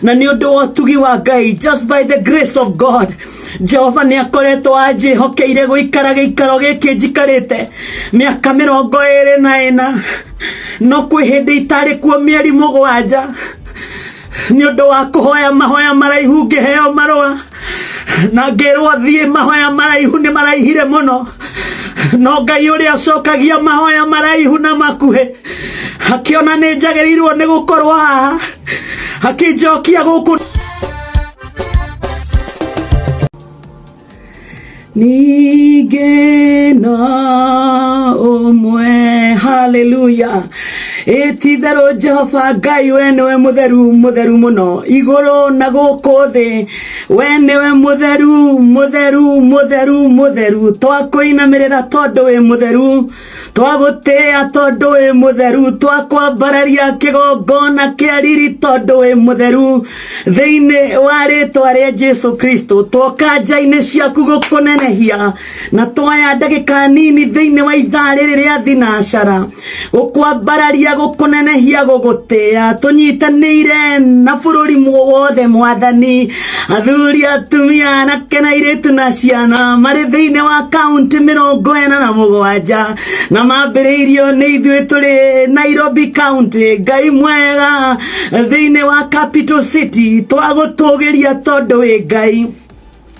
Na nĩ ũndũ wa ũtugi wa Ngai, just by the grace of God, Jehova nĩ akoretwo anjĩhokeire gũikara gĩikaro gĩkĩ njikarĩte mĩaka 24, no kwĩ hĩndĩ itarĩ kuo mĩeri 7 nĩ ũndũ wa kũhoya mahoya maraihu, ngĩheo marũa na ngĩrwo thiĩ. Mahoya maraihu nĩ maraihire mũno, no Ngai ũrĩa ũcokagia mahoya maraihu na makuhĩ akĩona nĩ njagĩrĩirwo nĩ gũkorwo haha, akĩnjokia gũkũ. Ningĩ no ũmwe, haleluya! Ĩtitherũ Jehova Ngai, we nĩwe mũtheru, mũtheru mũno, igũrũ na gũkũ thĩ. We nĩwe mũtheru, mũtheru, mũtheru, mũtheru. Twakũinamĩrĩra tondũ wĩ mũtheru, twagũtĩĩa tondũ wĩ mũtheru, twakwambararia kĩgongona kĩa riri tondũ wĩ mũtheru. Thĩinĩ wa rĩtwa rĩa Jesu Kristo, twoka nja-inĩ ciaku gũkũnenehia na twaya ndagĩka nini thĩinĩ wa ithaa rĩrĩ rĩa thinacara gũkwambararia, gũkũnenehia, gũgũtĩĩa, tũnyitanĩire na bũrũri wothe, Mwathani, athuri, atumia, anake na airĩtu na ciana marĩ thĩinĩ wa kaunti 47, na mambĩrĩirio nĩ ithuĩ tũrĩ Nairobi County. Ngai mwega, thĩinĩ wa Capital City, twagũtũgĩria tondũ wĩ Ngai.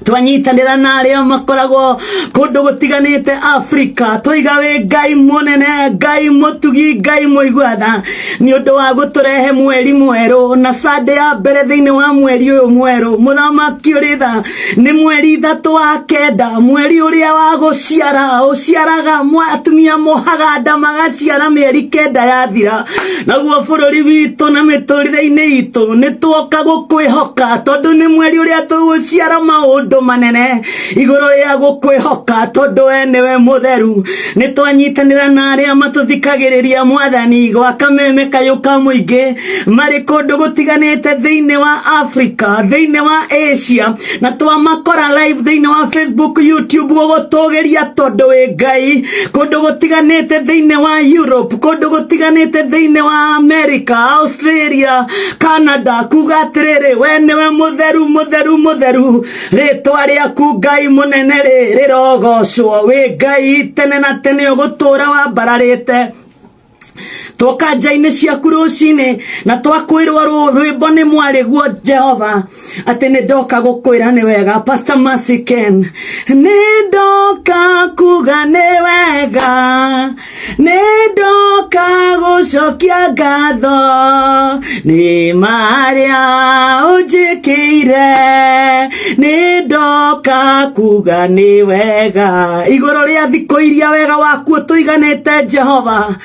Twanyitanĩra na arĩa makoragwo kũndũ gũtiganĩte Afrika, twaiga wĩ Ngai mũnene, Ngai mũtugi, Ngai mũiguatha, nĩ ũndũ wa gũtũrehe mweri mwerũ na Sunday ya mbere thĩinĩ wa mweri ũyũ mwerũ. Mũthamaki ũrĩ tha, nĩ mweri 3 wa 9, mweri ũrĩa wa gũciara ũciaraga, atumia mohaga nda magaciara mĩeri 9 yathira. Naguo bũrũri witũ na mĩtũrĩre-inĩ itũ, nĩ twoka gũkwĩhoka tondũ nĩ mweri ũrĩa tũgũciara maũndũ manene igũrũ rĩa gũkwĩhoka, tondũ we nĩwe mũtheru. Nĩ twanyitanĩra na arĩa matũthikagĩrĩria, Mwathani, gwa kameme kayũ ka mũingĩ marĩ kũndũ gũtiganĩte thĩinĩ wa Africa, thĩinĩ wa Asia, na twamakora live thĩinĩ wa Facebook, YouTube, gũgũtũgĩria tondũ wĩ Ngai, kũndũ gũtiganĩte thĩinĩ wa Europe, kũndũ gũtiganĩte thĩinĩ wa America, Australia, Canada, kuga atĩrĩrĩ, we nĩwe mũtheru, mũtheru, mũtheru. Rĩtwa rĩaku, Ngai mũnene, rĩ rĩrogocwo. Wĩ Ngai tene na tene, ũgũtũra wambararĩte. Twoka nja-inĩ ciaku rũcinĩ na twakwĩrwo rwĩmbo nĩ mwarĩguo Jehova atĩ nĩ ndoka gũkwĩra nĩ wega. Pastor Mercy Ken, nĩ ndoka kuga nĩ wega, nĩ ndoka gũcokia ngatho nĩ marĩa ũnjĩkĩire, nĩ ndoka kuga nĩ wega. Igũrũ rĩa thikũ iria wega waku ũtũiganĩte, Jehova,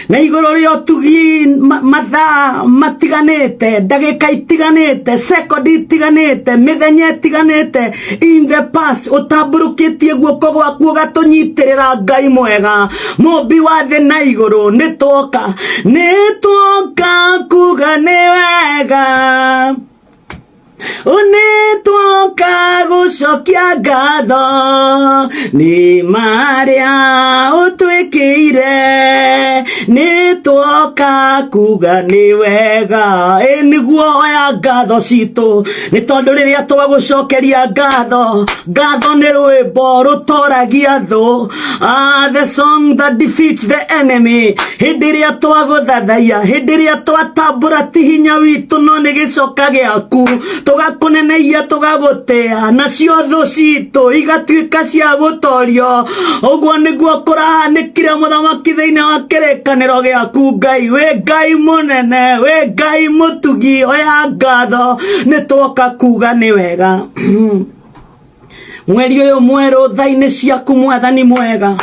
na igũrũ rĩa ũtugi, mathaa matiganĩte, ndagĩka itiganĩte, sekondi itiganĩte, mĩthenya ĩtiganĩte in the past, ũtambũrũkĩtie guoko gwaku ũgatũnyitĩrĩra. Ngai mwega, mũmbi wa thĩ na igũrũ, nĩ twoka, nĩ twoka kuga nĩ wega, nĩ twoka gũcokia ngatho nĩ marĩa ũtwĩkĩire, nĩ twoka kuga nĩ wega. Ĩ nĩguo, oya ngatho citũ, nĩ tondũ rĩrĩa twagũcokeria ngatho, ngatho nĩ rwĩmbo rũtoragia thũ. Ah, the song that defeats the enemy. Hĩndĩ ĩrĩa twagũthathaiya, hĩndĩ ĩrĩa twatambũra ti hinya witũ no nĩ gĩcoka gĩaku, tũgakũneneia, tũgagũtĩa, nacio thũ citũ igatuĩka cia gũtorio. Ũguo nĩguo kũrahanĩkire, mũthamaki, thĩinĩ wa kĩrĩkanĩro gĩaku. Ngai, wĩ Ngai mũnene, wĩ Ngai mũtugi, oya ngatho. Nĩ twoka kuga nĩ wega mweri ũyũ mwerũ tha-inĩ ciaku, Mwathani mwega.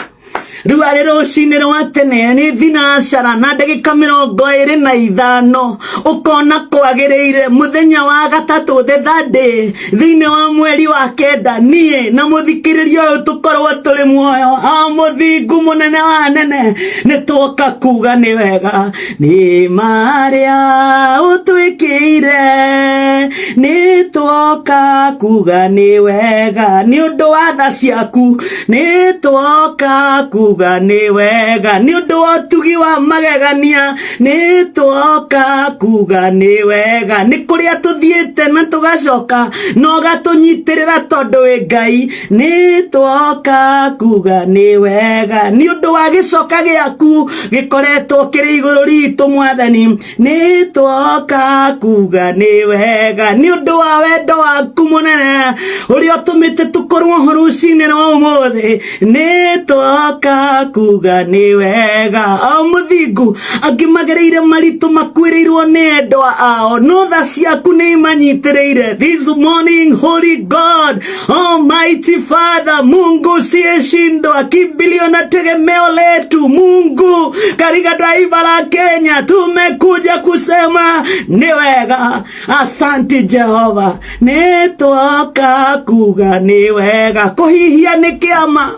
Rĩu arĩ rũcinĩ rwa tene, nĩ thinacara na ndagĩka 25, ũkona kwagĩrĩire mũthenya wa gatatũ, the third day, thĩinĩ wa mweri wa 9, niĩ na mũthikĩrĩria ũyũ tũkorwo tũrĩ muoyo. A mũthingu mũnene wa nene, nĩ twoka kuga nĩ wega nĩ marĩa ũtwĩkĩire. Nĩ twoka kuga nĩ wega nĩ ũndũ wa tha ciaku, nĩ twoka kuga nĩ wega nĩ ũndũ wa ũtugi wa magegania, nĩ twoka kuga nĩ wega nĩ kũrĩa tũthiĩte na tũgacoka na ũgatũnyitĩrĩra tondũ wĩ Ngai, nĩ twoka kuga nĩ wega nĩ ũndũ wa gĩcoka gĩaku gĩkoretwo kĩrĩ igũrũ ritũ Mwathani, nĩ twoka kuga nĩ wega nĩ ũndũ wa wendo waku mũnene ũrĩa ũtũmĩte tũkorwo ho rũcinĩ rwa ũmũthĩ, nĩ twoka kuga nĩ wega. O mũthingu angĩ magereire maritũ makuĩrĩirwo nĩ endwa ao, no tha ciaku nĩ imanyitĩrĩire. This morning, Holy God, Almighty Father, Mungu usiyeshindwa, kimbilio na tegemeo letu, Mungu katika taifa la Kenya, tumekuja kusema ni wega. Asante Jehova, nĩ twoka kuga nĩ wega. Kũhihia nĩ kĩama,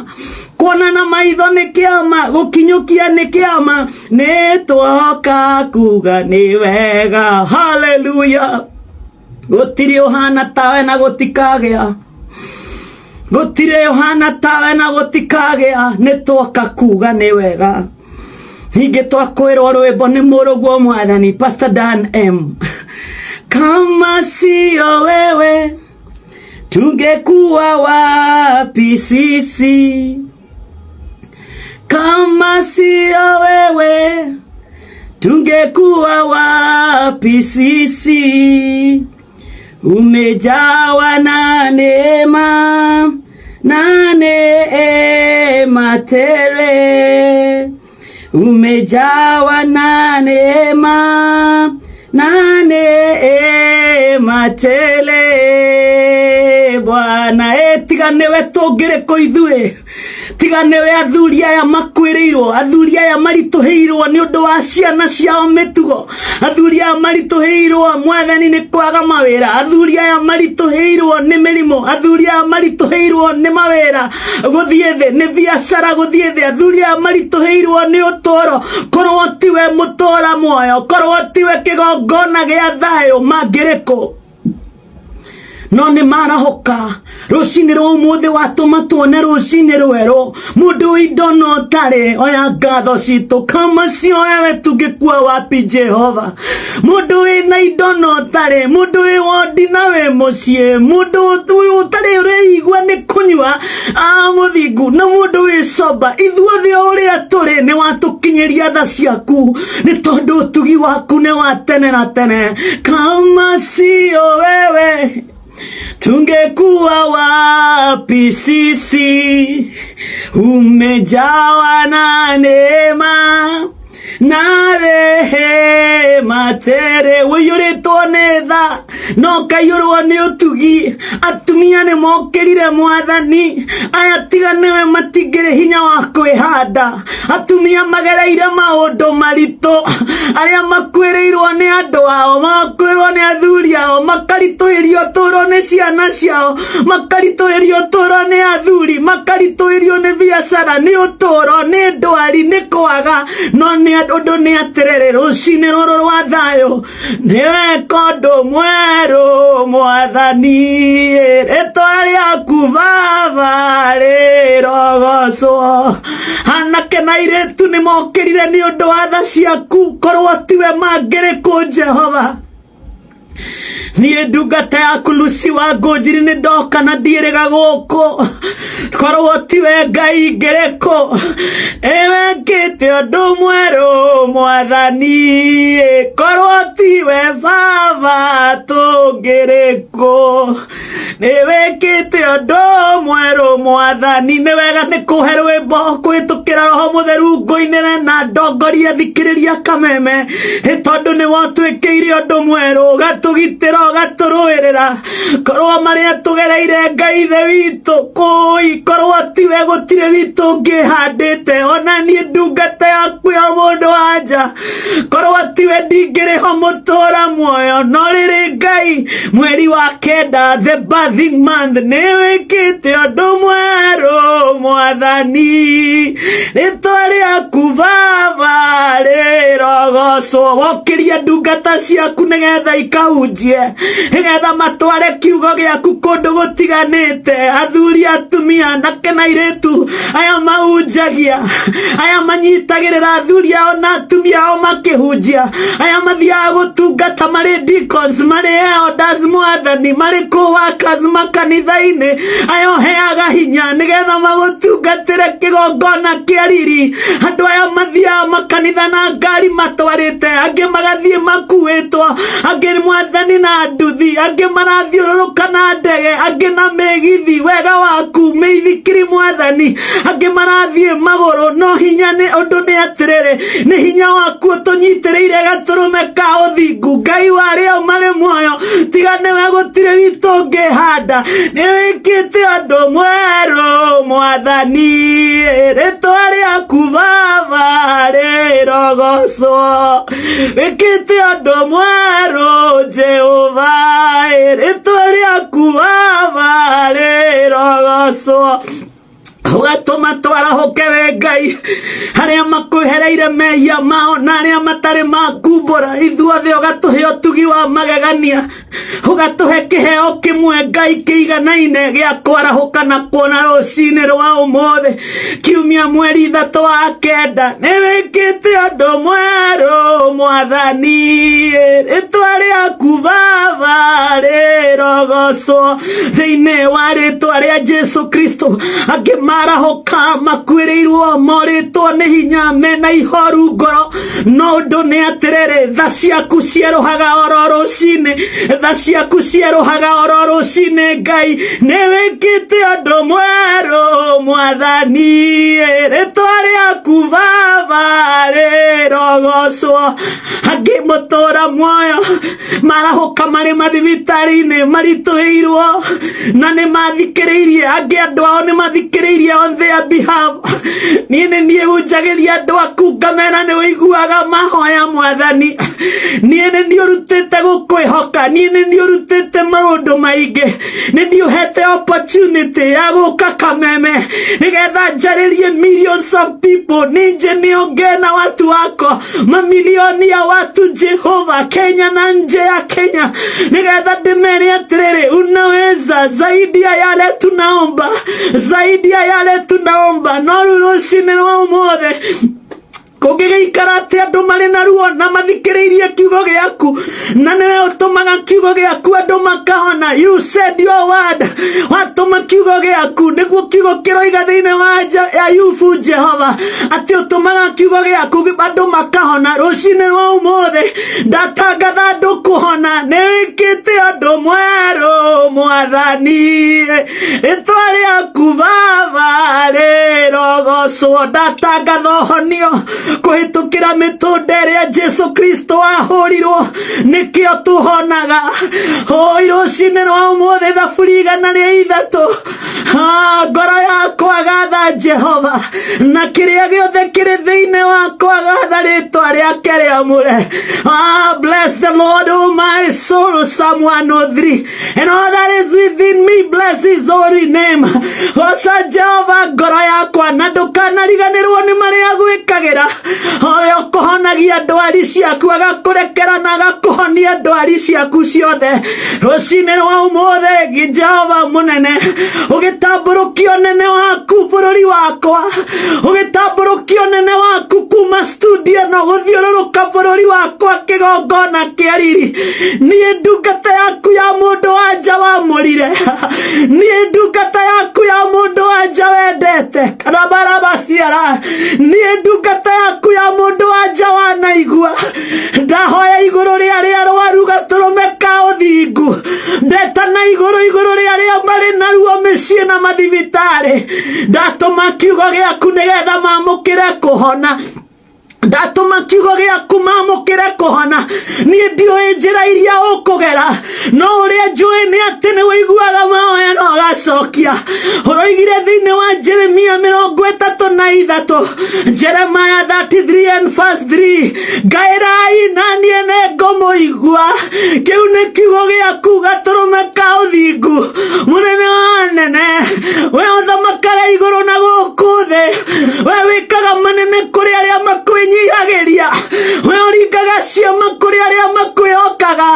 kuona na maitho nĩ kĩama, gũkinyũkia nĩ kĩama, nĩ twoka kuga nĩ wega. Haleluya. Gũtirĩ ũhana tawe na gũtikagĩa, gũtirĩ ũhana tawe na gũtikagĩa, nĩ twoka kuga nĩ wega. Ningĩ twakwĩrwo rwĩmbo nĩ mũrũguo Mwathani Pastor Dan M. Kama sio wewe tungekuwa wapi sisi? Kama sio wewe tungekuwa wapi sisi? Umejawa na neema na neema tele, umejawa na neema na neema tele. Bwana, tiga nĩwe tũngĩrĩ kũ ithuĩ, tiga nĩwe athuri aya makuĩrĩirwo, athuri aya maritũhĩirwo nĩ ũndũ wa ciana ciao mĩtugo, athuri aya maritũhĩirwo Mwathani nĩ kwaga mawĩra, athuri aya maritũhĩirwo nĩ mĩrimũ, athuri aya maritũhĩirwo nĩ mawĩra gũthiĩ thĩ, nĩ biacara gũthiĩ thĩ, athuri aya maritũhĩirwo nĩ ũtũũro. Korwo tiwe mũtũũra muoyo, korwo tiwe kĩgongona gĩa thayũ, mangĩrĩ kũ? No nĩ marahũka rũcinĩ rwa ũmũthĩ, watũma tuone rũcinĩ rwerũ. Mũndũ indo no tarĩ oya ngatho citũ, kama sio wewe tungekuwa wapi Jehova? Mũndũ wĩna indo no tarĩ, mũndũ wĩ wondi na wĩ mũciĩ, mũndũ ũtarĩ ũrĩigua nĩ kũnyua a mũthingu, na mũndũ wĩ soba, ithuothe o ũrĩa tũrĩ nĩ watũkinyĩria tha ciaku, nĩ tondũ ũtugi waku nĩ wa tene na tene. Kama sio wewe tungekuwa wapi sisi? Umejawa na neema na rehema tere, ũiyũrĩtwo nĩ tha no ũkaiyũrwo nĩ ũtugi. Atumia nĩ mokĩrire Mwathani, aya tiga nĩwe matingĩrĩ hinya wa kwĩhanda. Atumia magereire maũndũ maritũ, arĩa makuĩrĩirwo nĩ andũ ao, magakuĩrwo nĩ athuri ao, makaritũhĩrio ũtũũro nĩ ciana ciao, makaritũhĩrio ũtũũro nĩ athuri, makaritũhĩrio nĩ biacara, nĩ ũtũũro, nĩ ndwari, nĩ kwaga. No nĩ ũndũ nĩ atĩrĩrĩ, rũcinĩ rũrũ rwa thayũ nĩweka ũndũ mwerũ Mwathani, rĩtwa rĩaku Baba rĩrogocwo. Anake na airĩtu nĩ mokĩrire nĩ ũndũ wa tha ciaku, korwo tiwe mangĩrĩ kũ Jehova? Niĩ ndungata yaku Lucy wa Ngũnjiri nĩ ndoka na ndiĩrĩga gũkũ, korwo tiwe Ngai ngĩrĩ kũ? Ĩwekĩte ũndũ mwerũ Mwathani, korwo tiwe Baba tũngĩrĩ kũ? Nĩwĩkĩte ũndũ mwerũ Mwathani. Nĩ wega nĩ kũhe rwĩmbo kũhĩtũkĩra Roho Mũtheru ngũinĩre na ndongoria thikĩrĩria kameme, nĩ tondũ nĩ wotwĩkĩire ũndũ mwerũ, ũgatũgitĩra, ũgatũrũĩrĩra. Korwo marĩa tũgereire Ngai ithe witũ kũi, korwo tiwe gũtirĩ witũ ũngĩhandĩte. Ona niĩ ndungata yaku ya mũndũ wa nja, korwo tiwe ndingĩrĩ ho mũtũũra muoyo. No rĩrĩ Ngai, mweri wa kenda, the birth birthing month. Nĩ wĩkĩte ũndũ mwerũ mwathani, rĩtwa rĩaku baba rĩrogocwo. Wokĩria ndungata ciaku nĩgetha ikahunjie, nĩgetha matware kiugo gĩaku kũndũ gũtiganĩte. Athuri, atumia, anake na airĩtu aya mahunjagia, aya manyitagĩrĩra athuri ao na atumia ao makĩhunjia, aya mathiaga gũtungata marĩ deacons, marĩ elders mwathani, marĩ co-workers makanitha-inĩ, aya ũheaga hinya nĩgetha magũtungatĩre kĩgongona kĩa riri. Andũ aya mathiaga makanitha na ngari matwarĩte, angĩ magathiĩ makuĩtwo, angĩ mwathani na nduthi, angĩ marathiũrũrũka na ndege, angĩ na mĩgithi. Wega waku mĩithikiri mwathani, angĩ marathiĩ magũrũ. No hinya nĩ ũndũ nĩ atĩrĩrĩ, nĩ hinya waku ũtũnyitĩrĩire gatũrũme ka ũthingu. Ngai wa arĩa marĩ muoyo, tiga nĩwe gũtirĩ witũ ũngĩhanda. Nĩ wĩkĩte ũndũ mwerũ mwathani, rĩtwa rĩaku baba rĩrogocwo. Wĩkĩte ũndũ mwerũ Jehova, rĩtwa rĩaku baba rĩrogocwo. Ũgatũma twarahũke we Ngai, arĩa makwĩhereire mehia mao na arĩa matarĩ makumbũra, ithuothe ũgatũhe ũtugi wa magegania, ũgatũhe kĩheo kĩmwe Ngai kĩiganaine gĩa kwarahũka na kuona rũcinĩ rwa ũmũthĩ, kiumia mweri 3 wa 9. Nĩ wĩkĩte ũndũ mwerũ mwathani, rĩtwa rĩaku baba rĩrogocwo. Thĩinĩ wa rĩtwa rĩa Jesu Kristo, angĩ marahũka makuĩrĩirwo, morĩtwo nĩ hinya, mena ihoru ngoro, no ũndũ nĩ atĩrĩrĩ, tha ciaku cierũhaga oro rũcinĩ, tha ciaku cierũhaga oro rũcinĩ. Ngai, nĩ wĩkĩte ũndũ mwerũ mwathani, rĩtwa rĩaku baba rĩrogocwo. Angĩ mũtũra muoyo marahũka marĩ mathibitarĩ-inĩ maritũhĩirwo na nĩ mathikĩrĩirie, angĩ andũ ao nĩ mathikĩrĩirie on their behalf. Niĩ nĩ niĩ hunjagĩria andũ aku ngamera nĩ ũiguaga mahoya mwathani. Niĩ nĩ niĩ ũrutĩte gũkwĩhoka, niĩ nĩ niĩ ũrutĩte maũndũ maingĩ, nĩ niĩ ũhete opportunity ya gũka Kameme nĩgetha njarĩrie millions of people, ninje niongee na watu wako, mamilioni ya watu Jehova, Kenya na nje ya Kenya, nĩgetha ndĩmere atĩrĩrĩ, unaweza zaidi ya yale tunaomba, zaidi ya yale tunaomba. No rĩu rũcinĩ rwa ũmũthĩ kũngĩgĩikara atĩ andũ marĩ na ruo na mathikĩrĩirie kiugo gĩaku, na nĩwe ũtũmaga kiugo gĩaku andũ makahona. You said your word, watũma kiugo gĩaku, nĩguo kiugo kĩroiga thĩinĩ wa Ayubu, Jehova, atĩ ũtũmaga kiugo gĩaku andũ makahona. Rũcinĩ rwa ũmũthĩ ndatangatha andũ kũhona. Nĩ wĩkĩte ũndũ mwerũ mwathani, rĩtwa rĩaku baba rĩrogocwo. Ndatangatha ũhonio kũhĩtũkĩra mĩtũnda ĩrĩa Jesu Kristo ahũrirwo, nĩkĩo tũhonaga. Hoi rũcinĩ rwa ũmũthĩ, thaburi 103, ngoro yakwa gatha Jehova, na kĩrĩa gĩothe kĩrĩ thĩinĩ wakwa gatha rĩtwa rĩake rĩamũre. Bless the Lord, O my soul, Psalm 103, and all that is within me, bless his holy name. Goca Jehova ngoro yakwa, na ndũkanariganĩrwo nĩ marĩa agwĩkagĩra. Ũyũ ũkũhonagia ndwari ciaku, agakũrekera na agakũhonia ndwari ciaku ciothe. Rũcinĩ rwa ũmũthĩ, Jehova mũnene, ũgĩtambũrũkia ũnene waku bũrũri wakwa, ũgĩtambũrũkia ũnene waku kuma studio ĩno gũthiũrũrũka bũrũri wakwa kĩgongona kĩa riri. Niĩ ndungata yaku ya mũndũ wa nja wamũrire, niĩ ndungata yaku ya mũndũ wa nja wendete karabaraba ciara, niĩ ndungata yaku ya mũndũ wa nja wanaigua, ndahoya igũrũ rĩa arĩa arwaru gatũrũme ka ũthingu, ndetana igũrũ igũrũ rĩa arĩa marĩ na ruo mĩciĩ na mathibitarĩ, ndatũma kiugo gĩaku nĩgetha mamũkĩre kũhona, ndatũma kiugo gĩaku mamũkĩre kũhona. Niĩ ndiũĩ njĩra iria ũkũgera, no ũrĩa njũĩ nĩ atĩ nĩ ũiguaga mahoya na ũgacokia. ũgacokia. Ũroigire thĩinĩ wa Jeremia 33, Jeremiah 33 and verse 3, ngaĩrai na niĩ nĩngũmũigua. Kĩu nĩ kiugo gĩaku gatũrũme ka ũthingu, mũnene wa anene, we ũthamakaga igũrũ na gũkũ thĩ, we wĩkaga manene kũrĩ arĩa makwĩnyihagĩria, we ũringaga ciama kũrĩ arĩa makwĩhokaga.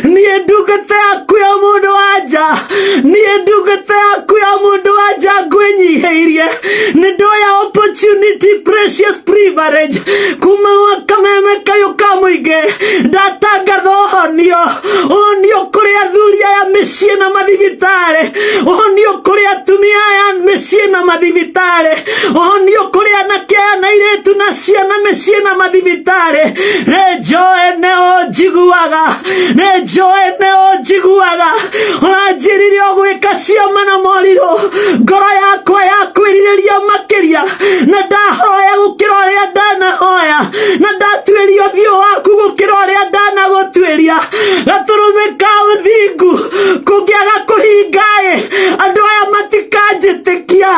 Niĩ ndungata yaku ya mũndũ wa nja, niĩ ndungata yaku ya mũndũ wa nja ngwĩnyihĩirie, nĩ ndoya opportunity, precious privilege kuma gwa kameme kayũ ka mũingĩ, ndatangatha ũhonio, ũhonio kũrĩ athuri aya mĩciĩ na mathibitarĩ, ũhonio kũrĩ atumia aya mĩciĩ na mathibitarĩ, ũhonio kũrĩ anake aya na airĩtu na ciana mĩciĩ na mathibitarĩ. Nĩ njũĩ nĩ ũnjiguaga, nĩ njũĩ nĩ ũnjiguaga, ũranjĩrire ũgwĩka ciama na morirũ, ngoro yakwa yakwĩrirĩria makĩria, na ndahoya gũkĩra ũrĩa ndanahoya, na ndatuĩria ũthiũ waku gũkĩra ũrĩa ndanagũtuĩria. Gatũrũme ka ũthingu kũngĩaga kũhinga-ĩ, andũ aya matikanjĩtĩkia.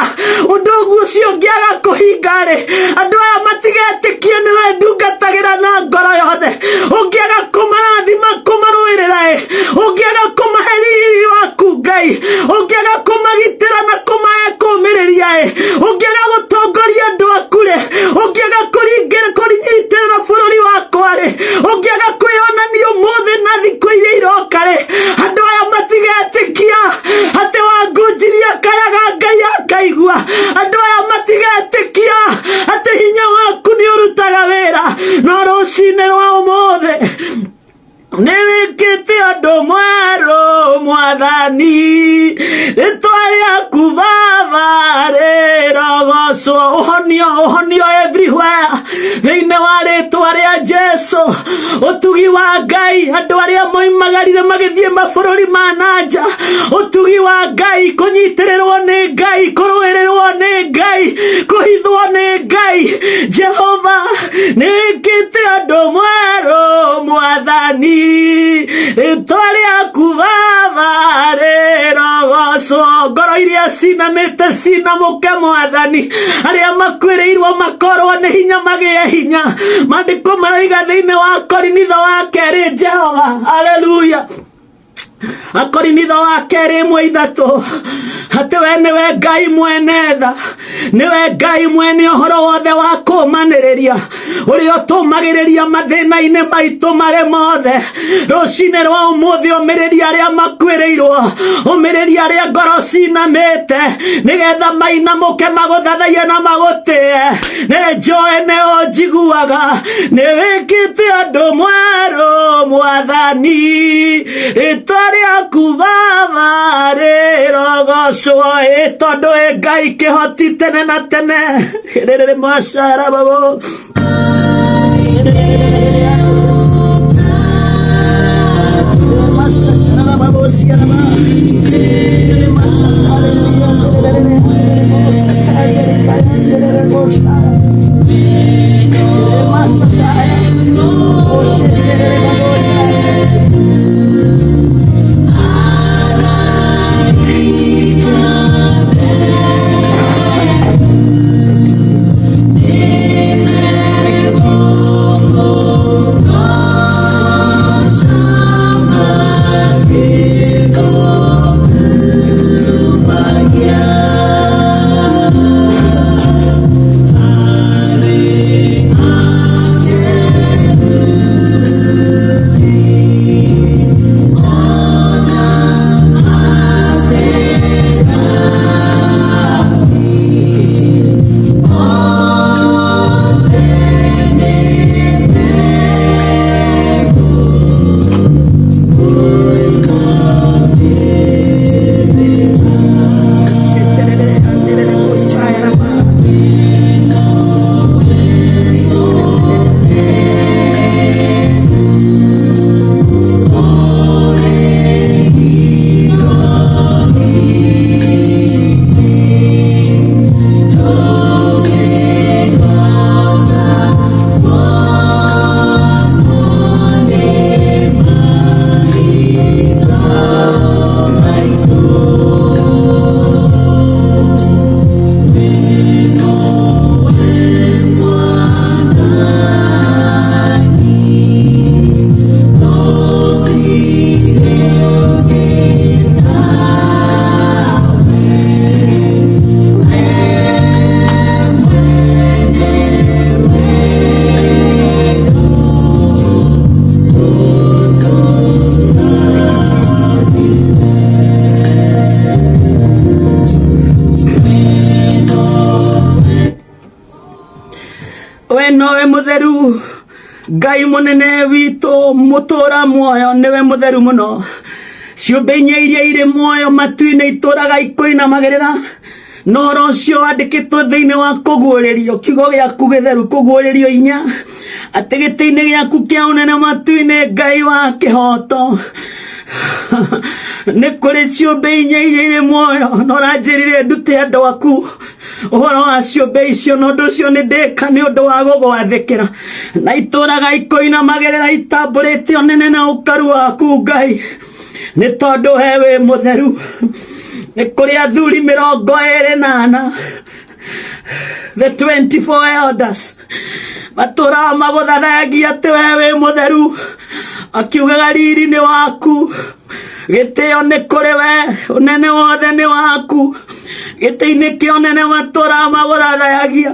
Ũndũ ũcio ũngĩaga kũhinga-rĩ, andũ aya matigetĩkia nĩwe ndungatagĩra na ngoro yothe. Ũngĩaga kũmarathima kũmarũĩrĩra-ĩ, ũngĩaga kũmahe riri waku Ngai, ũngĩaga kũmagitĩra na kũmahe kũmĩrĩria-ĩ, ũngĩaga gũtongoria andũ aku-rĩ, ũngĩaga kũnyitĩrĩra bũrũri wakwa-rĩ, ũngĩaga kwĩyonania ũmũthĩ na thikũ iria iroka-rĩ, andũ aya matigetĩkia atĩ wangunjirie kayaga Ngai akaigua. Andũ aya matigetĩkia atĩ hinya waku nĩ ũrutaga wĩra. No rũcinĩ rwa ũmũthĩ nĩ wĩkĩte ũndũ mwerũ mwathani, rĩtwa rĩaku Baba rĩrogocwo. Ũhonio, ũhonio everywhere thĩinĩ wa rĩtwa rĩa Jesu. Ũtugi wa Ngai, andũ arĩa moimagarire magĩthiĩ mabũrũri ma nanja, ũtugi wa Ngai, kũnyitĩrĩrwo nĩ Ngai, kũrũĩrĩrwo nĩ Ngai, kũhithwo nĩ Ngai. Jehova nĩ wĩkĩte ũndũ mwerũ mwathani, rĩtwa rĩaku Baba rĩrogocwo. Ngoro iria cinamĩte cinamũke mwathani, arĩa makuĩrĩirwo makorwo nĩ hinya magĩe hinya. Maandĩko maroiga thĩinĩ wa Korinitho wa kerĩ, Jehova, haleluya, Akorinitho wa kerĩ 1:3, atĩ we nĩwe Ngai mwene tha, nĩwe Ngai mwene ũhoro wothe wa kũũmanĩrĩria, ũrĩa ũtũmagĩrĩria mathĩna-inĩ maitũ marĩ mothe. Rũcinĩ rwa ũmũthĩ ũmĩrĩria arĩa makuĩrĩirwo, ũmĩrĩria arĩa ngoro cinamĩte, nĩgetha mainamũke magũthathaiye na magũtĩe. Nĩ njũĩ nĩ ũnjiguaga, nĩ wĩkĩte ũndũ mwerũ mwathani, rĩtwa rĩaku Baba rĩrogocwo. Ĩ tondũ ĩ Ngai kĩhoti tene na tene. Rĩrĩ macara babo. Thank you, Jesus. mũtheru, Ngai mũnene witũ, mũtũra muoyo, nĩwe mũtheru mũno. Ciũmbe inya iria irĩ muoyo matu-inĩ itũraga ikũinamagĩrĩra, na ũhoro ũcio wandĩkĩtwo thĩinĩ wa kũguũrĩrio, kiugo gĩaku gĩtheru, kũguũrĩrio inya, atĩ gĩtĩ-inĩ gĩaku kĩa ũnene matu-inĩ, Ngai wa kĩhooto, nĩ kũrĩ ciũmbe inya iria irĩ muoyo, na ũranjĩrire ndute andũ aku ũhoro wa ciũmbe icio, na ũndũ ũcio nĩ ndĩka nĩ ũndũ wa gũgwathĩkĩra, na itũraga ikũinamagĩrĩra itambũrĩte ũnene na ũkaru waku Ngai, nĩ tondũ we wĩ mũtheru. Nĩ kũrĩ athuri 24, the 24 elders, matũraga magũthathayagia atĩ we wĩ mũtheru, akiugaga riri nĩ waku, gĩtĩo nĩ kũrĩ we, ũnene wothe nĩ waku, gĩtĩ-inĩ kĩa ũnene matũraga magũthathayagia.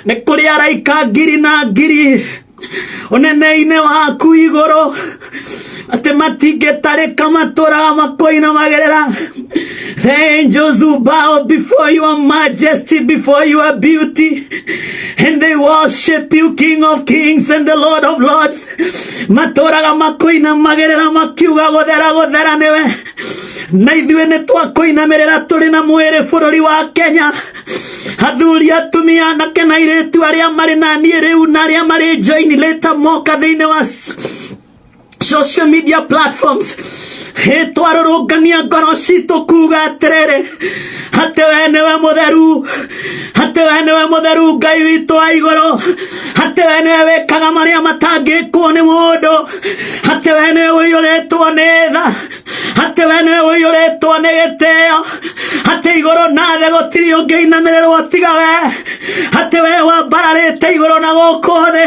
Nĩ kũrĩ araika ngiri na ngiri ũnene-inĩ waku igũrũ, atĩ matingĩtarĩka, matũraga makũinamagĩrĩra. The angels who bow before your majesty, before your beauty, and they worship you, King of kings and the Lord of lords. Matũraga makũinamagĩrĩra makiuga gũthera gũthera nĩwe, na ithuĩ nĩ twakũinamĩrĩra tũrĩ na mwĩrĩ bũrũri wa Kenya. Athuri, atumia, anake na airĩtu arĩa marĩ na niĩ rĩu na arĩa marĩ join later moka thĩinĩ wa social media platforms, twarũrũngania ngoro citũ kuga atĩrĩrĩ, atĩ we nĩwe mũtheru, atĩ we nĩwe mũtheru Ngai witũ wa igũrũ, atĩ we nĩwe wĩkaga marĩa matangĩkwo nĩ mũndũ, atĩ we nĩwe ũiyũrĩtwo nĩ tha, atĩ we nĩwe ũiyũrĩtwo nĩ gĩtĩo, atĩ igũrũ na thĩ gũtirĩ ũngĩinamĩrĩrwo tiga we, atĩ we wambararĩte igũrũ na gũkũ thĩ,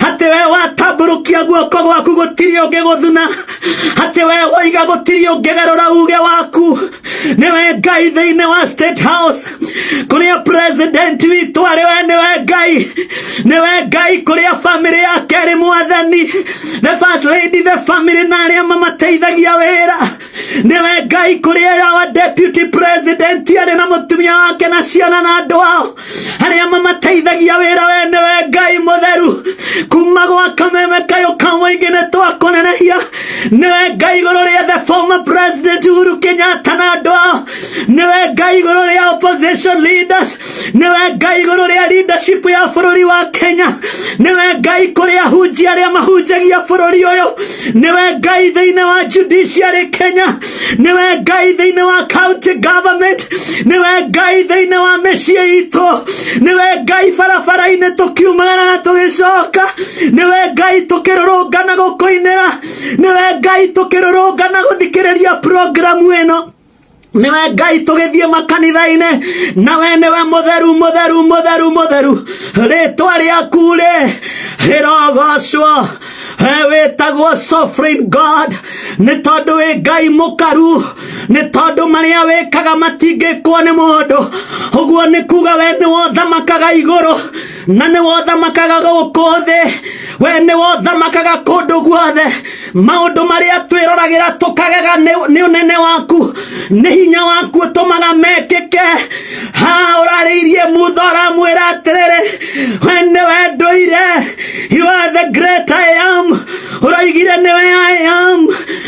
atĩ we watambũrũkia guoko gwaku gũtirĩ ũngĩgũthuna, atĩ we woiga gũtirĩ ũngĩgarũra uge waku. Nĩwe Ngai thĩinĩ wa State House kũrĩa president witũ arĩ, we nĩwe Ngai, nĩwe Ngai kũrĩa family yake arĩ mwathani, the first lady, the family na arĩa mamateithagia wĩra. Nĩwe Ngai kũrĩa our deputy president arĩ na mũtumia wake na ciana na andũ ao arĩa mamateithagia wĩra. We nĩwe Ngai mũtheru. Kuma gwa kameme kayũ ka mũingĩ nĩ twakũnenehia. Nĩwe Ngai igũrũ rĩa the former president Uhuru Kenyatta na andũ ao. Nĩwe Ngai igũrũ rĩa opposition leaders. Nĩwe Ngai igũrũ rĩa leadership ya bũrũri wa Kenya. Nĩwe Ngai kũrĩ ahunjia arĩa mahunjagia bũrũri ũyũ. Nĩwe Ngai thĩinĩ wa judiciary Kenya. Nĩwe Ngai thĩinĩ wa county government. Nĩwe Ngai thĩinĩ wa mĩciĩ itũ. Nĩwe Ngai barabara-inĩ tũkiumagara na tũgĩcoka. Nĩwe Ngai tũkĩrũrũngana gũkũinĩra. Nĩwe Ngai tũkĩrũrũngana gũthikĩrĩria programu ĩno. Nĩwe Ngai tũgĩthiĩ makanitha-inĩ. Na we nĩwe mũtheru, mũtheru, mũtheru, mũtheru. Rĩtwa rĩaku rĩ rĩrogocwo. We wĩtagwo sovereign God nĩ tondũ wĩ Ngai mũkaru, nĩ tondũ marĩa wĩkaga matingĩkwo nĩ mũndũ. Ũguo nĩ kuga we nĩwe ũthamakaga igũrũ na nĩwe ũthamakaga gũkũ thĩ, we nĩwe ũthamakaga kũndũ guothe. Maũndũ marĩa twĩroragĩra tũkagega nĩ ũnene waku, nĩ hinya waku ũtũmaga mekĩke. Ha ũrarĩirie mutha ũramwĩra atĩrĩrĩ, we nĩwe ndũire, you are the great I am. Ũroigire nĩwe I am,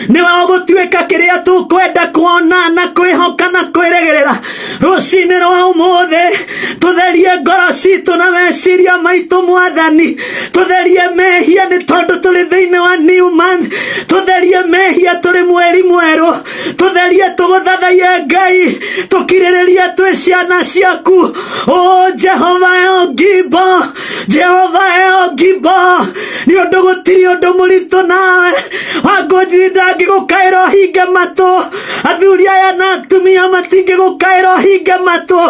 nĩwe ũgũtuĩka kĩrĩa tũkwenda kuona na kwĩhoka na kwĩrĩgĩrĩra. Rũcinĩ rwa ũmũthĩ tũtherie ngoro citũ na meciria maitũ mwathani, tũtherie mehia nĩ tondũ tũrĩ thĩinĩ wa new month, tũtherie mehia tũrĩ mweri mwerũ, tũtherie tũgũthathaiye Ngai, tũkirĩrĩrie twĩ ciana ciaku. O Jehova El Gibo, Jehova El Gibo, nĩ ũndũ gũtirĩ ũndũ mũritũ nawe. Wangũnjiri ndangĩgũkaĩra ũhinge matũ, athuri aya na atumia matingĩgũkaĩra ũhinge matũ,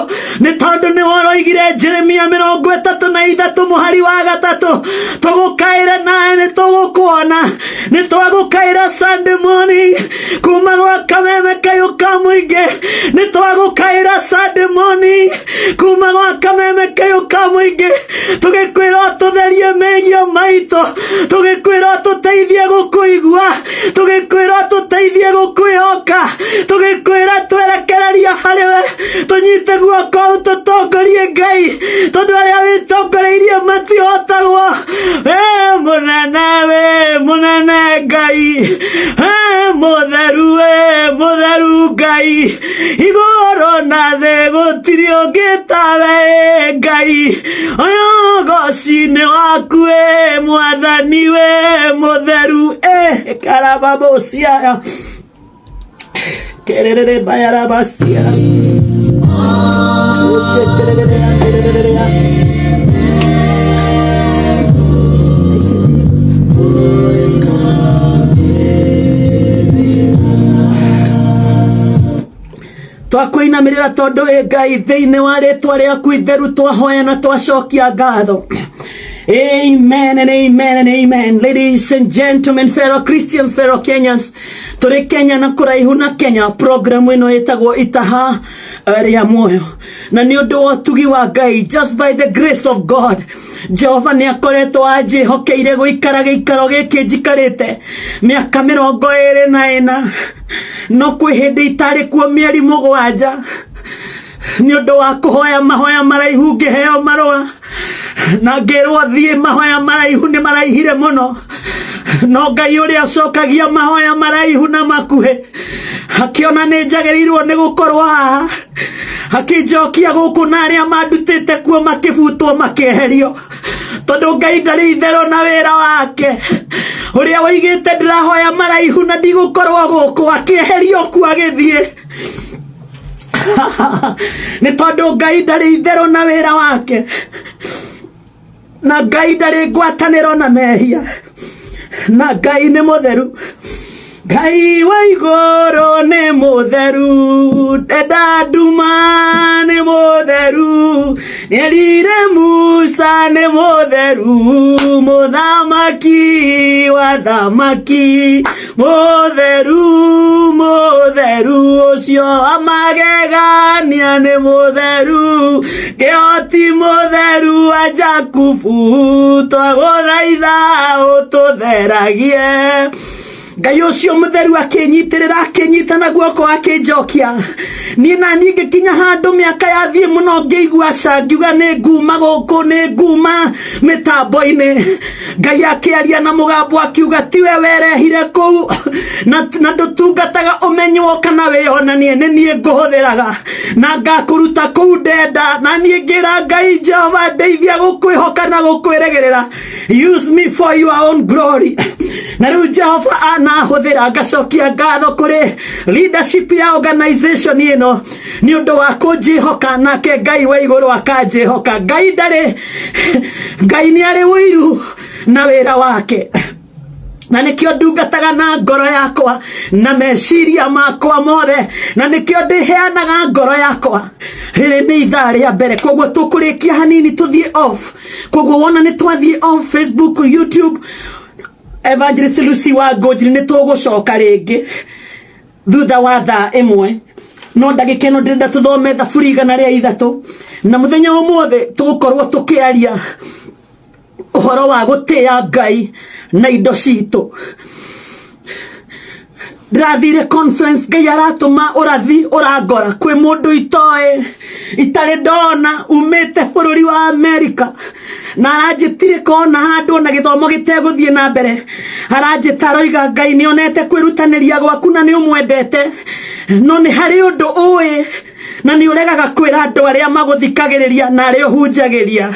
nĩ tondũ nĩwe ũroigire Jeremia 33 mũhari wa 3, tũgũkaĩre nawe nĩ tũgũkuona. Nĩ twagũkaĩra Sunday morning kuma gwa kameme. Kayũ ka mũingĩ nĩ twagũkaĩra Sunday morning kuma gwa Kameme Kayũ ka mũingĩ, tũgĩkwĩra ũtũtherie mehia maitũ, tũgĩkwĩra ũtũteithie gũkũigua, tũgĩkwĩra ũtũteithie gũkwĩhoka, tũgĩkwĩra twerekereria harĩ we, tũnyite guoko ũtũtongorie Ngai, tondũ arĩa wĩtongoreirie matihotagwo. Wĩ mũnene, wĩ mũnene Ngai, wĩ mũtheru, wĩ mũtheru Ngai, igũrũ na thĩ gũtirĩ ũngĩ tawe Ngai, ũyũ ũgoci nĩ waku wĩ Mwathani, wĩ mũtheru. Karababosia kerere bayarabasia. Thank you, Jesus. Twakwĩinamĩrĩra tondũ wĩ Ngai, thĩinĩ wa rĩtwa rĩaku itheru twahoya na twacokia ngatho. Amen and amen and amen. Ladies and gentlemen, fellow Christians, fellow Kenyans, tũrĩ Kenya na kũraihu na Kenya, program ĩno ĩtagwo Itaha rĩa Muoyo. Na nĩ ũndũ wa ũtugi wa Ngai, just by the grace of God, Jehova nĩ akoretwo anjĩhokeire gũikara gĩikaro gĩkĩ njikarĩte mĩaka 24, no kwĩ hĩndĩ itarĩ kuo mĩeri 7 nĩ ũndũ wa kũhoya mahoya maraihu, ngĩheo marũa na ngĩrwo thiĩ. Mahoya maraihu nĩ maraihire mũno, no Ngai ũrĩa ũcokagia mahoya maraihu na makuhĩ akĩona nĩ njagĩrĩirwo nĩ gũkorwo haha, akĩnjokia gũkũ, na arĩa mandutĩte kuo makĩbutwo makĩeherio, tondũ Ngai ndarĩ itherũ na wĩra wake ũrĩa woigĩte ndĩrahoya maraihu na ndigũkorwo gũkũ, akĩeherio kuo agĩthiĩ, nĩ tondũ Ngai ndarĩ itherũ na wĩra wake, na Ngai ndarĩ ngwatanĩro na mehia, na Ngai nĩ mũtheru. Ngai wa igũrũ nĩ mũtheru, ndenda nduma, nĩ mũtheru, nĩerire Musa nĩ mũtheru, mũthamaki wa thamaki, mũtheru, mũtheru ũcio wa magegania nĩ mũtheru, kĩhoti mũtheru wa Jakubu, twagũthaitha ũtũtheragie. Ngai ũcio mũtheru akĩnyitĩrĩra, akĩnyita na guoko, akĩnjokia niĩ na niĩ ngĩkinya handũ mĩaka yathiĩ mũno, ngĩigua aca, ngiuga nĩ nguma gũkũ, nĩ nguma mĩtambo-inĩ. Ngai akĩaria na mũgambo akiuga, tiwe werehire kũu na ndũtungataga ũmenywo kana wĩyonanie, nĩ niĩ ngũhũthĩraga na ngakũruta kũu ndenda. Na niĩ ngĩra Ngai, Jehova, ndeithia gũkwĩhoka na gũkwĩrĩgĩrĩra, use me for your own glory. Na rĩu Jehova anahũthĩra, ngacokia ngatho kũrĩ leadership ya organization ĩno nĩ ũndũ wa kũnjĩhoka, nake Ngai wa igũrũ akanjĩhoka. Ngai ndarĩ, Ngai nĩ arĩ ũiru na wĩra wake, na nĩkĩo ndungataga na ngoro yakwa na meciria makwa mothe, na nĩkĩo ndĩheanaga ngoro yakwa. Rĩrĩ nĩ ithaa rĩa mbere, koguo tũkũrĩkia hanini tũthiĩ off. Koguo wona nĩ twathiĩ off Facebook, YouTube, Evangelist Lucy wa Ngũnjiri, nĩ tũgũcoka rĩngĩ thutha wa thaa 1, no ndagĩka ĩno ndĩrenda tũthome Thaburi 103, na mũthenya ũmũthĩ tũgũkorwo tũkĩaria ũhoro wa gũtĩa Ngai na indo citũ. Ndĩrathire conference, Ngai aratũma ũrathi ũrangora kwĩ mũndũ itoĩ, itarĩ ndona, umĩte bũrũri wa Amerika, na aranjĩtire kona handũ na gĩthomo gĩtegũthiĩ na mbere. Aranjĩta aroiga, Ngai nĩ onete kwĩrutanĩria gwaku na nĩ ũmwendete, no nĩ harĩ ũndũ ũĩ na nĩ ũregaga kwĩra andũ arĩa magũthikagĩrĩria na arĩa ũhunjagĩria.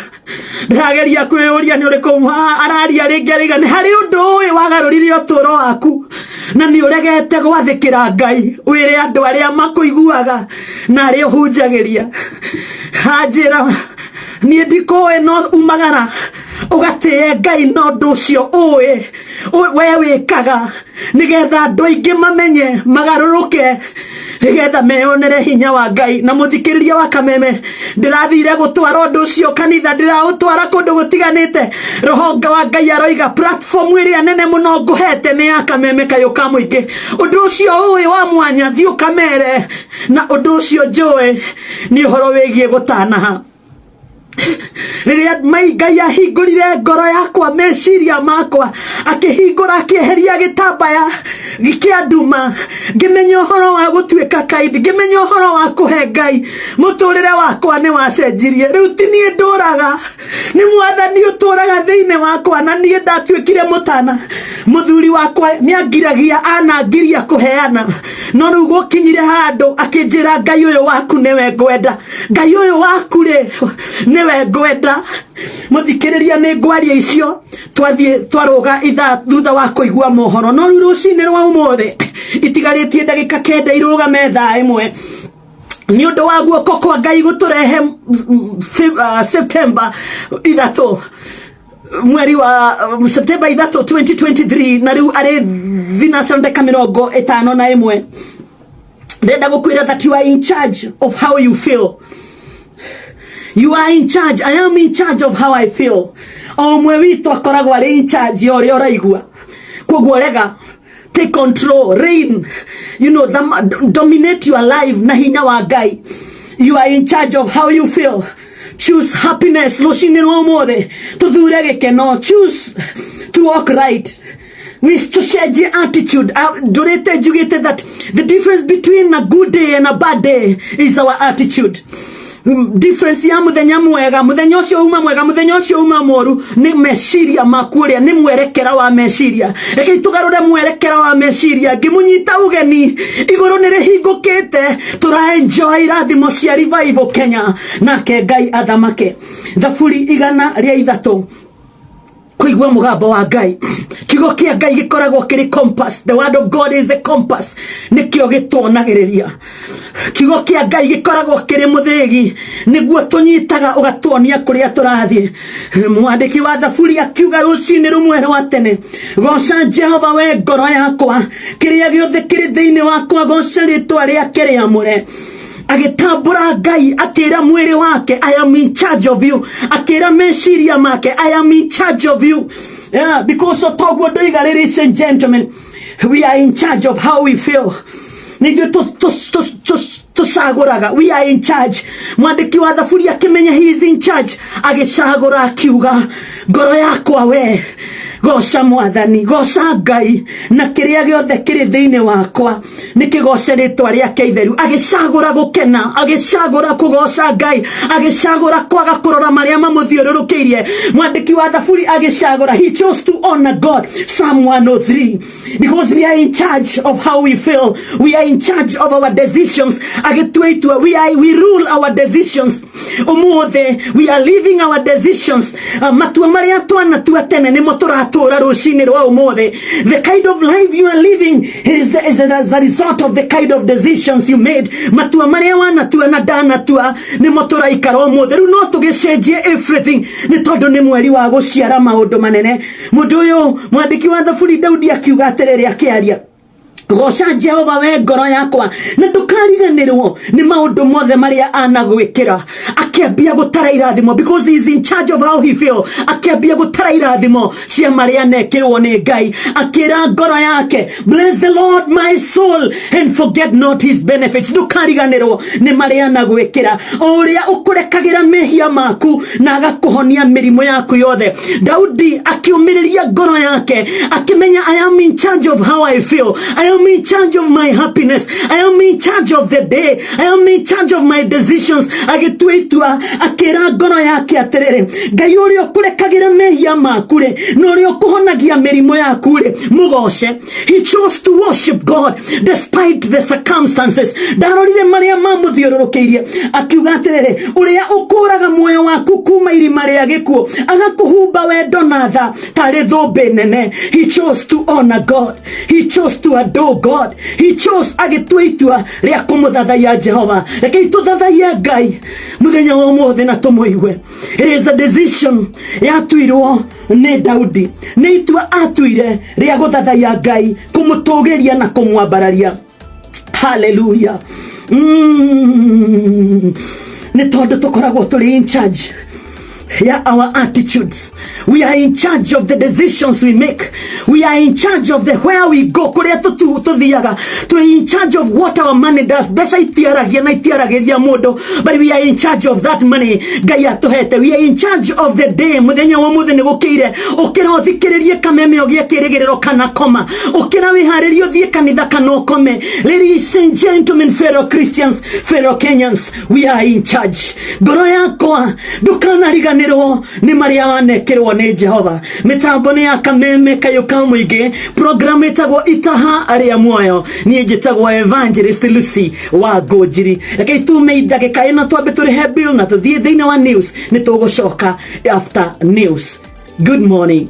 Ndĩrageria kwĩyũria nĩ ũrĩkũ. Araria rĩngĩ araiga nĩ harĩ ũndũ ũĩ wagarũrire ũtũũro waku na nĩ ũregete gwathĩkĩra Ngai wĩre andũ arĩa makũiguaga na arĩa ũhunjagĩria. Anjĩra, niĩ ndikũĩ, no umagara ũgatĩe Ngai na ũndũ ũcio ũĩ we wĩkaga, nĩgetha andũ aingĩ mamenye magarũrũke. Nĩgetha meyonere hinya wa Ngai. Na mũthikĩrĩria wa Kameme, ndĩrathire gũtwara ũndũ ũcio kanitha, ndĩraũtwara kũndũ gũtiganĩte. Roho wa Ngai aroiga platform ĩrĩa nene mũno ngũhete nĩ ya Kameme kayũ ka mũingĩ. Ũndũ ũcio ũĩ wa mwanya, thiĩ ũkamere. Na ũndũ ũcio njũĩ nĩ ũhoro wĩgiĩ gũtanaha. Rĩrĩa mai Ngai ahingũrire ngoro yakwa, meciria makwa akĩhingũra, akĩeheria gĩtambaya kĩa nduma, ngĩmenya ũhoro wa gũtuĩka kaindi, ngĩmenya ũhoro wa kũhe Ngai, mũtũrĩre wakwa nĩ wacenjirie. Rĩu ti niĩ ndũraga, nĩ Mwathani ũtũraga thĩinĩ wakwa, na niĩ ndatuĩkire mũtana. Mũthuri wakwa nĩ angiragia, anangiria kũheana, no rĩu gũkinyire handũ akĩnjĩra, Ngai ũyũ waku nĩwe ngwenda, Ngai ũyũ waku rĩ nĩwe ngwenda. Mũthikĩrĩria, nĩ ngwaria icio twathiĩ twarũga ithaa thutha wa kũigua mohoro, no rĩu rũcinĩ rwa ũmũthĩ itigarĩtie ndagĩka 9 irũgame thaa 1, nĩ ũndũ wa guoko kwa Ngai gũtũrehe September 3, mweri wa September 3 2023, na rĩu arĩ thinacara ndagĩka 51. Ndĩrenda gũkwĩra that you are in charge of how you feel. You are in charge. I am in charge of how I feel. O ũmwe witũ akoragwo arĩ in charge ya ũrĩa ũraigua. Koguo rega take control, reign, dominate your life na hinya wa Ngai. You are in charge of how you feel. Choose happiness. Rũcinĩ rwa ũmũthĩ tũthure gĩkeno. Choose to walk right. We tũcenjie attitude. Ndũrĩte njugĩte that the difference between a good day and a bad day is our attitude. Difference ya muthenya mwega, muthenya ũcio uma mwega, muthenya ũcio uma moru, nĩ meciria maku, ũrĩa nĩ mwerekera wa meciria. Rekei tũgarũre mwerekera wa meciria. Ngĩmũnyita ũgeni, igũrũ nĩ rĩhingũkĩte, tũra enjoy irathimo cia Revival Kenya, nake Ngai athamake. Thaburi 103, kũigua mũgambo wa Ngai. Kiugo kĩa Ngai gĩkoragwo kĩrĩ compass. The word of God is the compass. Nĩkĩo gĩtuonagĩrĩria. Kiugo kĩa Ngai gĩkoragwo kĩrĩ mũthĩgi nĩguo tũnyitaga, ũgatuonia kũrĩa tũrathiĩ. Mwandĩki wa thaburi akiuga rũcinĩ rũmwe rwa tene, "Goca Jehova, we ngoro yakwa, kĩrĩa gĩothe kĩrĩ thĩinĩ wakwa, goca rĩtwa rĩake rĩamũre." Agĩtambũra Ngai, akĩra mwĩrĩ wake, "I am in charge of you." Akĩra meciria make, "I am in charge of you." Yeah, because toguo ndoiga, ladies and gentlemen, we are in charge of how we feel. Nĩ ithuĩ tũcagũraga. We are in charge. Mwandĩki wa thaburi akĩmenya he is in charge, agĩcagũra, akiuga, "Ngoro yakwa we, goca Mwathani, goca Ngai, na kĩrĩa gĩothe kĩrĩ thĩinĩ wakwa nĩ kĩgoce rĩtwa rĩake itheru." Agĩcagũra gũkena, agĩcagũra kũgoca Ngai, agĩcagũra kwaga kũrora marĩa mamũthiũrũrũkĩirie. Mwandĩki wa thaburi agĩcagũra, he chose to honor God. Psalm 103. Because we are in charge of how we feel, we are in charge of our decisions. Agĩtua itua, we rule our decisions. Ũmũthĩ we are living our decisions. Matua marĩa twanatua tene nĩmo tũratũra rũcinĩ rwa ũmũthĩ. The kind of life you are living is a result of the kind of decisions you made. Matua marĩa wanatua na ndanatua nĩmo tũraikara ũmũthĩ. Rĩu no tũgĩcenjie everything, nĩ tondũ nĩ mweri wa gũciara maũndũ manene. Mũndũ ũyũ mwandĩki wa thaburi Daudi akiuga atĩrĩrĩ, akĩaria, "Goca Jehova, we ngoro yakwa, na ndũkariganĩrwo nĩ maũndũ mothe marĩa anagwĩkĩra." Akĩambia gũtara irathimo, because he is in charge of how he feel. Akĩambia gũtara irathimo cia marĩa anekĩrwo nĩ Ngai. Akĩra ngoro yake, "Bless the Lord, my soul, and forget not his benefits." Ndũkariganĩrwo nĩ marĩa anagwĩkĩra, o ũrĩa ũkũrekagĩra mehia maku na agakũhonia mĩrimũ yaku yothe. Daudi akĩũmĩrĩria ngoro yake, akĩmenya, "I am in charge of how I feel. I am in charge of my happiness. I am in charge of the day. I am in charge of my decisions." Agĩtua itua, akĩra ngoro yake atĩrĩrĩ, "Ngai ũrĩa ũkũrekagĩra mehia maku rĩ, na ũrĩa ũkũhonagia mĩrimũ yaku rĩ, mũgoce." He chose to worship God despite the circumstances. Ndarorire marĩa mamũthiũrũrũkĩirie. Akiuga atĩrĩrĩ, "Ũrĩa ũkũraga muoyo waku kuma irima rĩa gĩkuũ, agakũhumba wendo na tha tarĩ thũmbĩ nene." He chose to honor God. He chose to adore God. He chose, agĩtua itua rĩa kũmũthathaiya Jehova. Rekei tũthathaiye Ngai mũthenya wa ũmũthĩ na tũmũigue. It is a decision yatuirwo nĩ Daudi, nĩ itua atuire rĩa gũthathaiya Ngai, kũmũtũgĩria na kũmwambararia. Haleluya. Nĩ tondũ tũkoragwo tũrĩ in charge ya our attitudes. We are in charge of the decisions we make. We are in charge of the where we go, kuria tuthiaga. Twe in charge of what our money does. Mbeca itiaragia na itiaragĩria mũndũ, but we are in charge of that money Ngai atũhete. We are in charge of the day. Mũthenya wa ũmũthĩ nĩ gũkĩire, ũkĩra ũthikĩrĩrie kameme ũgĩe kĩrĩgĩrĩro kana koma, ũkĩra wĩharĩrie ũthiĩ kanitha kana ũkome. Ladies and gentlemen, fellow Christians, fellow Kenyans, we are in charge. Ngoro yakwa, ndũkanariganĩrwo nĩ marĩa wanekĩrwo nĩ Jehova. Mĩtambo nĩ ya Kameme Kayũ ka Mũingĩ, program ĩtagwo Itaha Arĩa Muoyo. Niĩ njĩtagwo Evangelist Lucy wa Ngũnjiri. Reke itume ndagĩka ĩno twambe tũrĩhe bill na tũthiĩ thĩinĩ wa news. Nĩ tũgũcoka after news. Good morning.